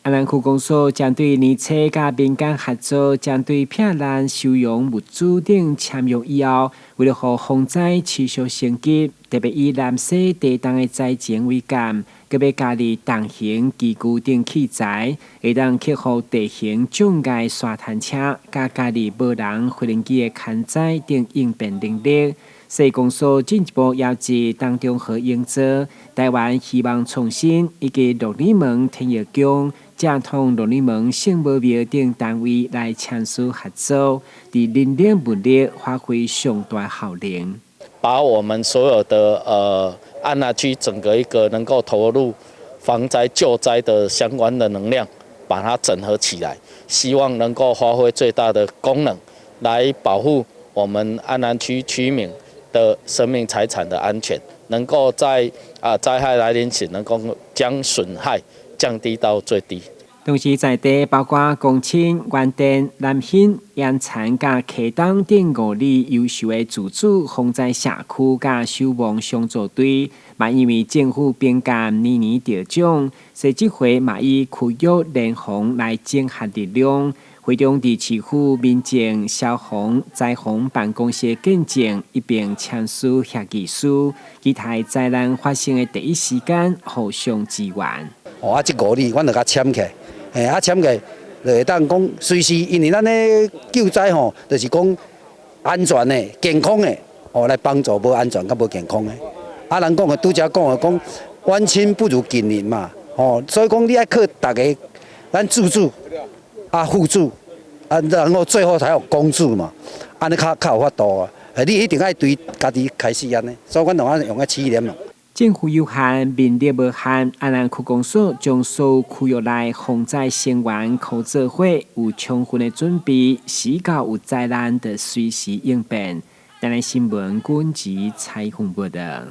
安南區公所將對年初佮民間合作，針對避難收容物資等簽約以後，為了予防災持續升級，特別以南勢地動的災情為鑑，閣欲加入重型機具等器材，會當克服地形障礙沙灘車，佮加入無人飛行機的勘災等應變能力。市公所進一步邀集東中和營造、台灣希望創新以及鹿耳門天后宮、正統鹿耳門聖母廟等單位來簽署合作，佇人力物力發揮上大效能。把我們所有的安南區整個一個能夠投入防災救災的相關的能量，把它整合起來，希望能夠發揮最大的功能，來保護我們安南區區民的生命財產的安全，能夠在災害來臨時，能夠將損害降低到最低。同時在地包括公親、原電、南興、鹽田佮溪東等五里優秀的自主防災社區佮守望相助隊，嘛因為政府評鑑年年得獎，所以這回嘛以區域聯防來整合力量。會中佇市府民政消防災防辦公室見證，一並簽署協議書，期待災難發生的第一時間互相支援。哦，啊，這五里阮就共簽起來，嘿，啊簽起來就會當講隨時，因為咱咧救災吼，就是講安全的、健康的，哦來幫助無安全佮無健康的。啊，人講的拄才講的講，遠親不如近鄰嘛，吼，所以講你愛靠逐家，咱自助啊互助。啊，然後最後才有公助嘛，按呢較較有法度啊！你一定愛對家己開始按呢，所以阮就按用個試驗咯。政府有限，民力無限，安南區公所將所有區域內防災成員合做伙，有充分的準備，時到有災難就隨時應變。台南新聞軍籍採訪報道。